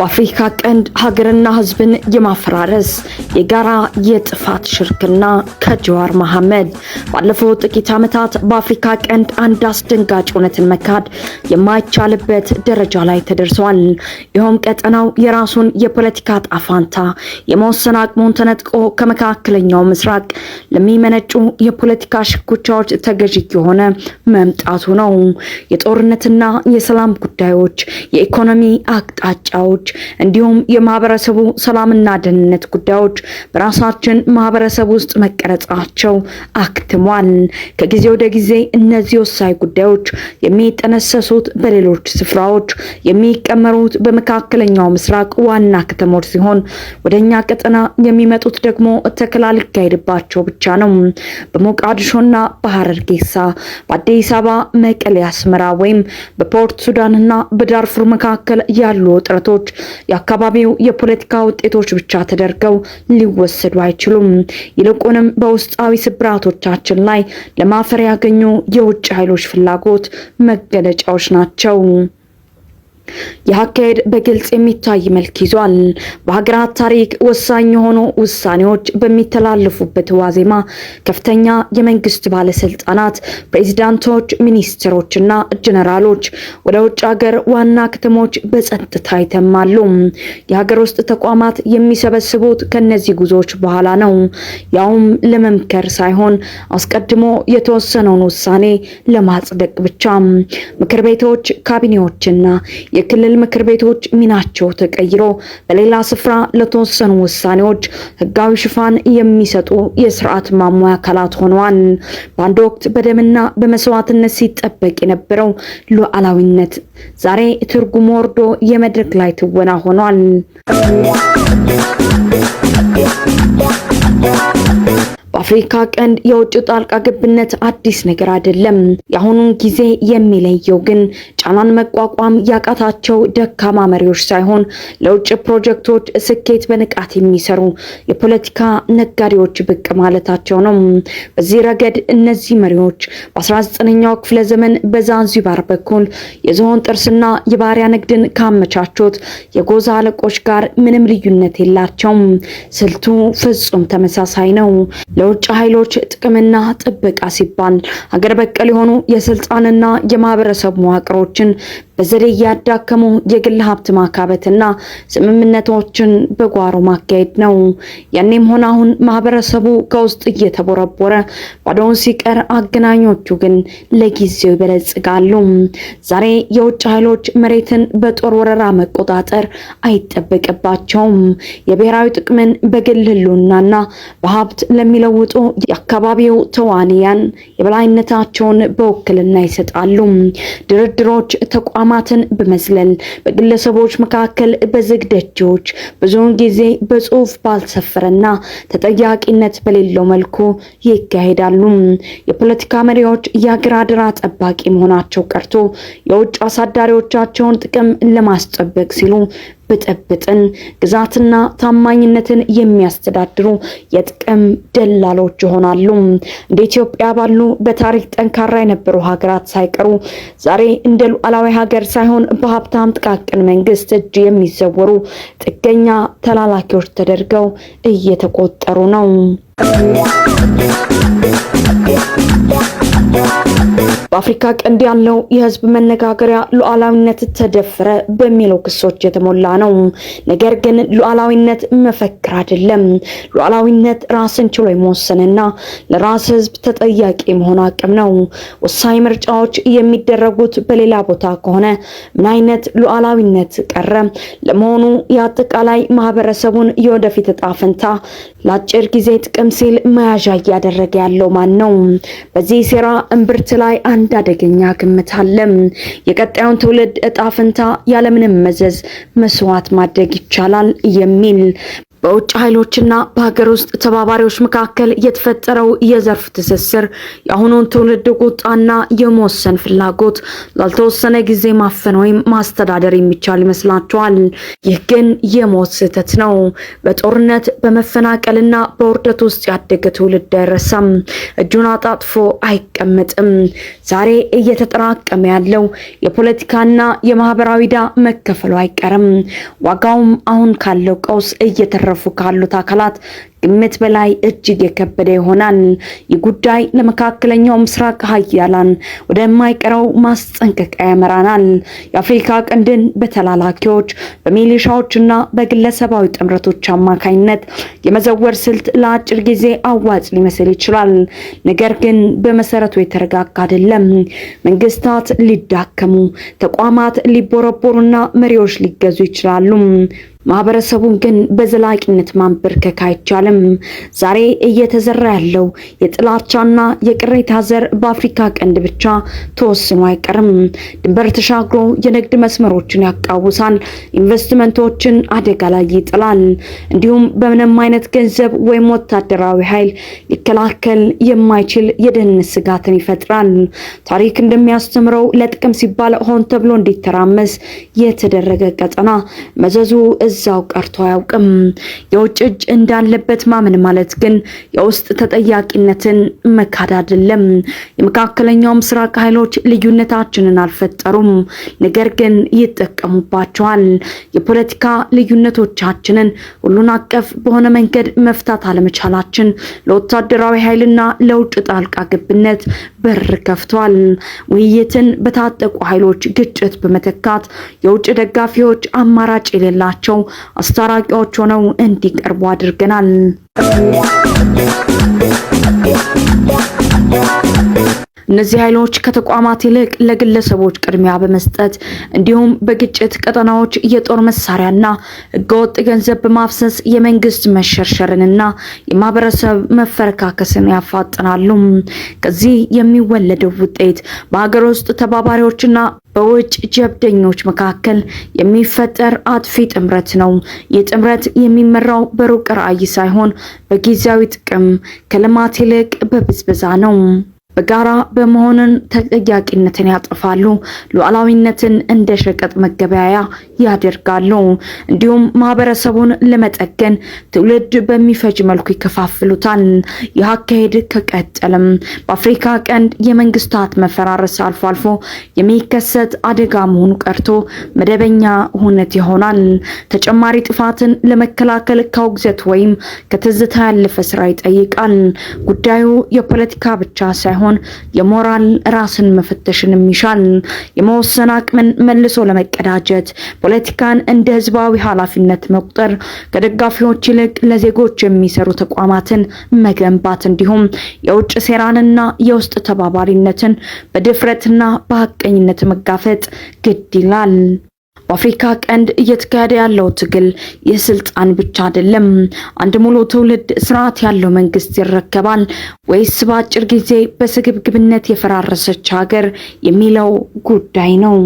በአፍሪካ ቀንድ ሀገርና ሕዝብን የማፈራረስ የጋራ የጥፋት ሽርክና ከጀዋር መሐመድ። ባለፉት ጥቂት ዓመታት በአፍሪካ ቀንድ አንድ አስደንጋጭ እውነትን መካድ የማይቻልበት ደረጃ ላይ ተደርሷል። ይኸውም ቀጠናው የራሱን የፖለቲካ እጣፋንታ የመወሰን አቅሙን ተነጥቆ ከመካከለኛው ምስራቅ ለሚመነጩ የፖለቲካ ሽኩቻዎች ተገዢ የሆነ መምጣቱ ነው። የጦርነትና የሰላም ጉዳዮች፣ የኢኮኖሚ አቅጣጫዎች እንዲሁም የማህበረሰቡ ሰላምና ደህንነት ጉዳዮች በራሳችን ማህበረሰብ ውስጥ መቀረጻቸው አክትሟል። ከጊዜ ወደ ጊዜ እነዚህ ወሳኝ ጉዳዮች የሚጠነሰሱት በሌሎች ስፍራዎች፣ የሚቀመሩት በመካከለኛው ምስራቅ ዋና ከተሞች ሲሆን ወደኛ ቀጠና የሚመጡት ደግሞ ተከላ ሊካሄድባቸው ብቻ ነው። በሞቃዲሾና በሐረርጌሳ፣ በአዲስ አበባ፣ መቀሌ፣ አስመራ ወይም በፖርት ሱዳንና በዳርፉር መካከል ያሉ ውጥረቶች የአካባቢው የፖለቲካ ውጤቶች ብቻ ተደርገው ሊወሰዱ አይችሉም። ይልቁንም በውስጣዊ ስብራቶቻችን ላይ ለማፈር ያገኙ የውጭ ኃይሎች ፍላጎት መገለጫዎች ናቸው። ይህ አካሄድ በግልጽ የሚታይ መልክ ይዟል። በሀገራት ታሪክ ወሳኝ የሆኑ ውሳኔዎች በሚተላለፉበት ዋዜማ ከፍተኛ የመንግስት ባለስልጣናት፣ ፕሬዚዳንቶች፣ ሚኒስትሮችና ጀነራሎች ወደ ውጭ ሀገር ዋና ከተሞች በጸጥታ ይተማሉ። የሀገር ውስጥ ተቋማት የሚሰበስቡት ከነዚህ ጉዞዎች በኋላ ነው። ያውም ለመምከር ሳይሆን አስቀድሞ የተወሰነውን ውሳኔ ለማጽደቅ ብቻ። ምክር ቤቶች፣ ካቢኔዎችና የክልል ምክር ቤቶች ሚናቸው ተቀይሮ በሌላ ስፍራ ለተወሰኑ ውሳኔዎች ህጋዊ ሽፋን የሚሰጡ የስርዓት ማሟያ አካላት ሆነዋል። በአንድ ወቅት በደምና በመስዋዕትነት ሲጠበቅ የነበረው ሉዓላዊነት ዛሬ ትርጉም ወርዶ የመድረክ ላይ ትወና ሆኗል። በአፍሪካ ቀንድ የውጭ ጣልቃ ገብነት አዲስ ነገር አይደለም። የአሁኑን ጊዜ የሚለየው ግን ጫናን መቋቋም ያቃታቸው ደካማ መሪዎች ሳይሆን ለውጭ ፕሮጀክቶች ስኬት በንቃት የሚሰሩ የፖለቲካ ነጋዴዎች ብቅ ማለታቸው ነው። በዚህ ረገድ እነዚህ መሪዎች በ19ኛው ክፍለ ዘመን በዛንዚባር በኩል የዝሆን ጥርስና የባሪያ ንግድን ካመቻቹት የጎዛ አለቆች ጋር ምንም ልዩነት የላቸውም። ስልቱ ፍጹም ተመሳሳይ ነው። ለውጭ ኃይሎች ጥቅምና ጥበቃ ሲባል ሀገር በቀል የሆኑ የስልጣንና የማህበረሰብ መዋቅሮችን በዘዴ እያዳከሙ የግል ሀብት ማካበትና ስምምነቶችን በጓሮ ማካሄድ ነው። ያኔም ሆነ አሁን ማህበረሰቡ ከውስጥ እየተቦረቦረ ባዶውን ሲቀር፣ አገናኞቹ ግን ለጊዜው ይበለጽጋሉ። ዛሬ የውጭ ኃይሎች መሬትን በጦር ወረራ መቆጣጠር አይጠበቅባቸውም። የብሔራዊ ጥቅምን በግል ህልውናና በሀብት ለሚለውጡ የአካባቢው ተዋንያን የበላይነታቸውን በውክልና ይሰጣሉ። ድርድሮች ተቋማትን በመዝለል በግለሰቦች መካከል በዝግ ደጆች፣ ብዙውን ጊዜ በጽሁፍ ባልሰፈረና ተጠያቂነት በሌለው መልኩ ይካሄዳሉ። የፖለቲካ መሪዎች የአገር አደራ ጠባቂ መሆናቸው ቀርቶ የውጭ አሳዳሪዎቻቸውን ጥቅም ለማስጠበቅ ሲሉ ብጥብጥን፣ ግዛትና ታማኝነትን የሚያስተዳድሩ የጥቅም ደላሎች ይሆናሉ። እንደ ኢትዮጵያ ባሉ በታሪክ ጠንካራ የነበሩ ሀገራት ሳይቀሩ ዛሬ እንደ ሉዓላዊ ሀገር ሳይሆን በሀብታም ጥቃቅን መንግስት እጅ የሚዘወሩ ጥገኛ ተላላኪዎች ተደርገው እየተቆጠሩ ነው። በአፍሪካ ቀንድ ያለው የህዝብ መነጋገሪያ ሉዓላዊነት ተደፈረ በሚለው ክሶች የተሞላ ነው። ነገር ግን ሉዓላዊነት መፈክር አይደለም። ሉዓላዊነት ራስን ችሎ የመወሰንና ለራስ ህዝብ ተጠያቂ መሆን አቅም ነው። ወሳኝ ምርጫዎች የሚደረጉት በሌላ ቦታ ከሆነ ምን አይነት ሉዓላዊነት ቀረ? ለመሆኑ የአጠቃላይ ማህበረሰቡን የወደፊት እጣ ፈንታ ለአጭር ጊዜ ጥቅም ሲል መያዣ እያደረገ ያለው ማን ነው? በዚህ ሴራ እምብርት ላይ አንድ አደገኛ ግምት አለ። የቀጣዩን ትውልድ እጣ ፈንታ ያለምንም መዘዝ መስዋዕት ማድረግ ይቻላል የሚል። በውጭ ኃይሎችና በሀገር ውስጥ ተባባሪዎች መካከል የተፈጠረው የዘርፍ ትስስር የአሁኑን ትውልድ ቁጣና የመወሰን ፍላጎት ላልተወሰነ ጊዜ ማፈን ወይም ማስተዳደር የሚቻል ይመስላቸዋል። ይህ ግን የሞት ስህተት ነው። በጦርነት፣ በመፈናቀልና በውርደት ውስጥ ያደገ ትውልድ አይረሳም፣ እጁን አጣጥፎ አይቀመጥም። ዛሬ እየተጠራቀመ ያለው የፖለቲካና የማህበራዊ ዕዳ መከፈሉ አይቀርም። ዋጋውም አሁን ካለው ቀውስ እየተረፉ ካሉት አካላት ግምት በላይ እጅግ የከበደ ይሆናል። ይህ ጉዳይ ለመካከለኛው ምስራቅ ሀያላን ወደማይቀረው ማስጠንቀቂያ ያመራናል። የአፍሪካ ቀንድን በተላላኪዎች፣ በሚሊሻዎችና በግለሰባዊ ጥምረቶች አማካኝነት የመዘወር ስልት ለአጭር ጊዜ አዋጭ ሊመስል ይችላል። ነገር ግን በመሰረቱ የተረጋጋ አይደለም። መንግስታት ሊዳከሙ፣ ተቋማት ሊቦረቦሩና መሪዎች ሊገዙ ይችላሉ። ማህበረሰቡን ግን በዘላቂነት ማንበርከክ አይቻልም። ዛሬ እየተዘራ ያለው የጥላቻና የቅሬታ ዘር በአፍሪካ ቀንድ ብቻ ተወስኖ አይቀርም። ድንበር ተሻግሮ የንግድ መስመሮችን ያቃውሳል፣ ኢንቨስትመንቶችን አደጋ ላይ ይጥላል። እንዲሁም በምንም አይነት ገንዘብ ወይም ወታደራዊ ኃይል ሊከላከል የማይችል የደህንነት ስጋትን ይፈጥራል። ታሪክ እንደሚያስተምረው ለጥቅም ሲባል ሆን ተብሎ እንዲተራመስ የተደረገ ቀጠና መዘዙ እዛው ቀርቶ አያውቅም። የውጭ እጅ እንዳለበት ማመን ማለት ግን የውስጥ ተጠያቂነትን መካድ አይደለም። የመካከለኛው ምስራቅ ኃይሎች ልዩነታችንን አልፈጠሩም፣ ነገር ግን ይጠቀሙባቸዋል። የፖለቲካ ልዩነቶቻችንን ሁሉን አቀፍ በሆነ መንገድ መፍታት አለመቻላችን ለወታደራዊ ኃይልና ለውጭ ጣልቃ ገብነት በር ከፍቷል። ውይይትን በታጠቁ ኃይሎች ግጭት በመተካት የውጭ ደጋፊዎች አማራጭ የሌላቸው አስታራቂዎች ሆነው እንዲቀርቡ አድርገናል። እነዚህ ኃይሎች ከተቋማት ይልቅ ለግለሰቦች ቅድሚያ በመስጠት እንዲሁም በግጭት ቀጠናዎች የጦር መሳሪያና ህገወጥ ገንዘብ በማፍሰስ የመንግስት መሸርሸርንና የማህበረሰብ መፈረካከስን ያፋጥናሉ። ከዚህ የሚወለደው ውጤት በሀገር ውስጥ ተባባሪዎችና በውጭ ጀብደኞች መካከል የሚፈጠር አጥፊ ጥምረት ነው። ይህ ጥምረት የሚመራው በሩቅ ራዕይ ሳይሆን በጊዜያዊ ጥቅም፣ ከልማት ይልቅ በብዝበዛ ነው። በጋራ በመሆንን ተጠያቂነትን ያጠፋሉ፣ ሉዓላዊነትን እንደ ሸቀጥ መገበያያ ያደርጋሉ። እንዲሁም ማህበረሰቡን ለመጠገን ትውልድ በሚፈጅ መልኩ ይከፋፍሉታል። ይህ አካሄድ ከቀጠለም በአፍሪካ ቀንድ የመንግስታት መፈራረስ አልፎ አልፎ የሚከሰት አደጋ መሆኑ ቀርቶ መደበኛ ሁነት ይሆናል። ተጨማሪ ጥፋትን ለመከላከል ከውግዘት ወይም ከትዝታ ያለፈ ስራ ይጠይቃል። ጉዳዩ የፖለቲካ ብቻ ሳይሆን የሞራል ራስን መፈተሽንም ይሻል። የመወሰን አቅምን መልሶ ለመቀዳጀት ፖለቲካን እንደ ህዝባዊ ኃላፊነት መቁጠር፣ ከደጋፊዎች ይልቅ ለዜጎች የሚሰሩ ተቋማትን መገንባት፣ እንዲሁም የውጭ ሴራንና የውስጥ ተባባሪነትን በድፍረትና በሀቀኝነት መጋፈጥ ግድ ይላል። በአፍሪካ ቀንድ እየተካሄደ ያለው ትግል የስልጣን ብቻ አይደለም። አንድ ሙሉ ትውልድ ስርዓት ያለው መንግስት ይረከባል ወይስ በአጭር ጊዜ በስግብግብነት የፈራረሰች ሀገር የሚለው ጉዳይ ነው።